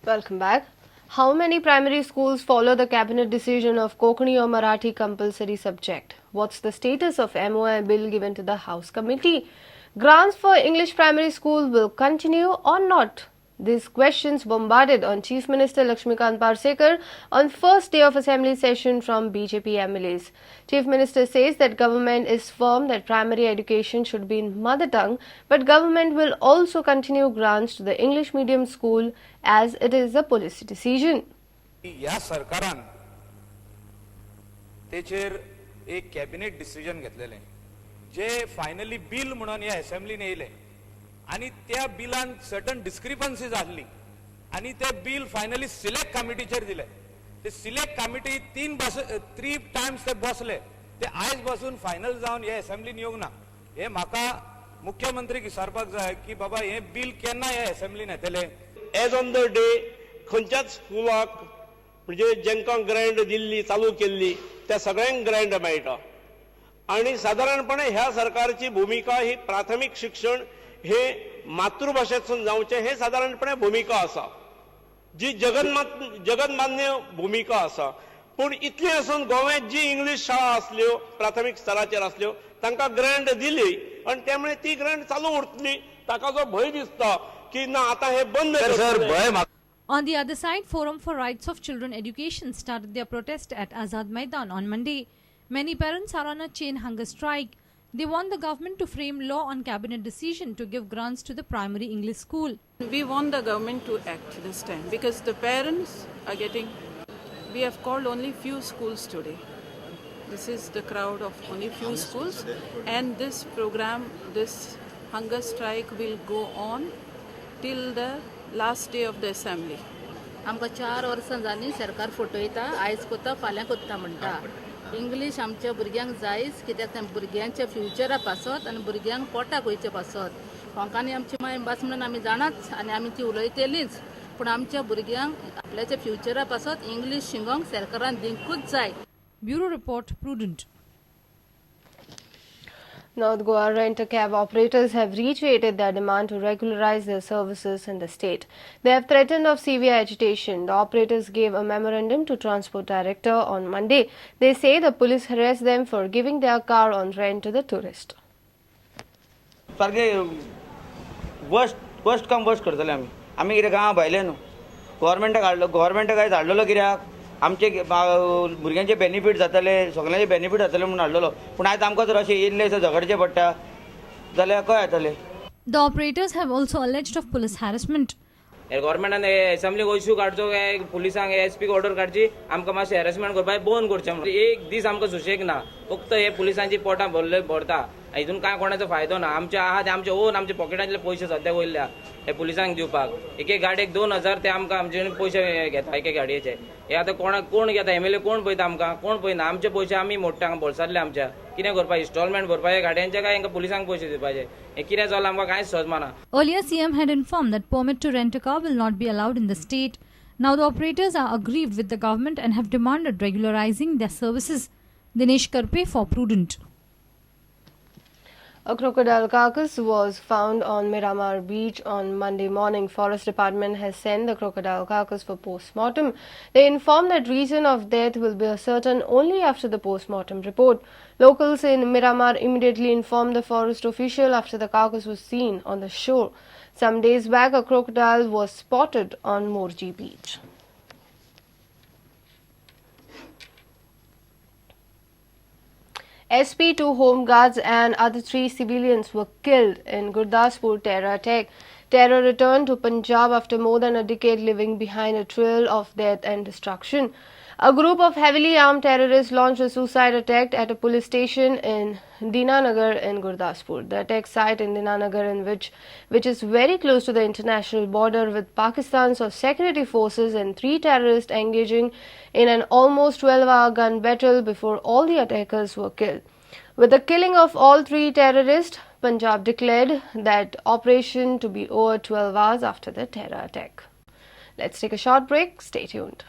Welcome back. How many primary schools follow the cabinet decision of Kokani or Marathi compulsory subject? What's the status of MOI bill given to the House Committee? Grants for English primary school will continue or not? These questions bombarded on Chief Minister Laxmikant Parsekar on first day of assembly session from BJP MLAs. Chief Minister says that government is firm that primary education should be in mother tongue, but government will also continue grants to the English medium school as it is a policy decision. ह्या सरकारान तेचेर एक cabinet decision घेतलेलें जे finally bill म्हणून ह्या असेंब्लीन येयलें आनी त्या बिलान सर्टन डिस्क्रिपन्सीज आहली आनी ते बील फायनली सिलेक्ट कमिटीचेर दिले. ते सिलेक्ट कमिटी तीन बस थ्री टायम्स ते बसले, ते आयज बसून फायनल जावन हे असेंब्लीन येवंक ना. हे म्हाका मुख्यमंत्री विचारपाक जाय की बाबा हें बील केन्ना ह्या असेंब्लीन येतलें? एज ऑन the day खंयच्याच स्कुलाक म्हणजे जेंकां ग्रँड दिल्ली चालू केल्ली त्या सगळ्यांक ग्रँड मेळटा. आनी सादारणपणे ह्या सरकारची भुमिका ही प्राथमीक शिक्षण हे मातृभाशेंतसून जावचें हे सादारणपणे भुमिका आसा, जी जगन्मान्य भुमिका आसा. पूण इतलें आसून गोव्यांत जी इंग्लीश शाळा आसल्यो प्राथमीक स्तराचेर आसल्यो तांकां ग्रँड दिली आनी त्यामुळे ती ग्रँड चालू उरतली. ताका जो भंय दिसता की ना आतां हे बंद सर भंय. On the other side, Forum for Rights of Children Education started their protest at Azad Maidan on Monday. Many parents are on a chain hunger strike. They want the government to frame law on cabinet decision to give grants to the primary English school. We want the government to act this time because the parents are getting... We have called only few schools today. This is the crowd of only few schools, and this program, this hunger strike will go on till the last day of the assembly. आमकां 4 वर्सां जालीं सरकार फटयता, आयज कोत्ता फाल्यां कोत्ता म्हणटा. English आमच्या भुरग्यांक जायच, कित्याक तें भुरग्यांच्या फ्युचरा पासत आनी भुरग्यांक पोटाक वयचे पासत. कोंकणी आमची मायभास म्हणून आमी जाणाच आनी आमी ती उलयतलीच, पूण आमच्या भुरग्यांक आपल्याच्या फ्युचरा पासत इंग्लीश शिकोवंक सरकारान दिवंकूच जाय. Bureau Report, Prudent. North Goa rent-a-cab operators have reiterated their demand to regularize their services in the state. They have threatened of severe agitation. The operators gave a memorandum to Transport Director on Monday. They say the police harassed them for giving their car on rent to the tourist. सारखे worst कम worst करतले आमी. आमी कितें गांवा भायले न्हू, गव्हर्मेंटाक हाडलो, गव्हर्मेंटाक आयज हाडलेलो कित्याक आमचे भुरग्यांचे बेनिफीट जातले, सगळ्यांचे बेनिफीट जातले म्हणून हाडलेलो. पूण आयज आमकां जर अशें येयल्लें झगडचें पडटा जाल्यार कशें जातलें? The operators have also alleged of police harassment. गव्हर्मेंटान असेंब्लीक इश्यू काडचो काय पुलिसांक एसपीक ऑर्डर काडची, आमकां मातशें हॅरेसमेंट करपाक बंद करचें म्हणून. एक दीस आमकां सुशेग ना, फक्त हे पुलिसांची पोटां भरले भरता. हितून कांय कोणाचो फायदो ना. आमचे आहा ते आमचे ओन आमचे पॉकेटांतले पयशे सद्याक वयल्या हे पुलिसांक दिवपाक. एक एक गाडयेक 2000 ते आमकां आमचे पयशे घेता एक एक गाडयेचे. हे आतां कोणाक कोण घेता? एमएलए कोण पळयता आमकां? कोण पळयना. आमचे पयशे आमी मोडटा बोल्सांतले आमच्या. कितें करपाक? इन्स्टॉलमेंट भरपाचे गाडयांचे काय हांकां पुलिसांक पयशे दिवपाचे? हें कितें चल्लां आमकां कांयच समजना. Earlier, CM had informed that permit to rent a car will not be allowed in the state. Now the operators are aggrieved with the government and have demanded regularizing their services. Dinesh Karpe for Prudent. A crocodile carcass was found on Miramar beach on Monday morning. Forest Department has sent the crocodile carcass for post-mortem. They informed that reason of death will be ascertained only after the post-mortem report. Locals in Miramar immediately informed the forest official after the carcass was seen on the shore. Some days back, a crocodile was spotted on Morji beach. SP, 2 home guards and other 3 civilians were killed in Gurdaspur terror attack. Terror returned to Punjab after more than a decade, leaving behind a trail of death and destruction. A group of heavily armed terrorists launched a suicide attack at a police station in Dinanagar in Gurdaspur. The attack site in Dinanagar, in which is very close to the international border with Pakistan, saw security forces and 3 terrorists engaging in an almost 12-hour gun battle before all the attackers were killed. With the killing of all 3 terrorists, Punjab declared that operation to be over 12 hours after the terror attack. Let's take a short break. Stay tuned.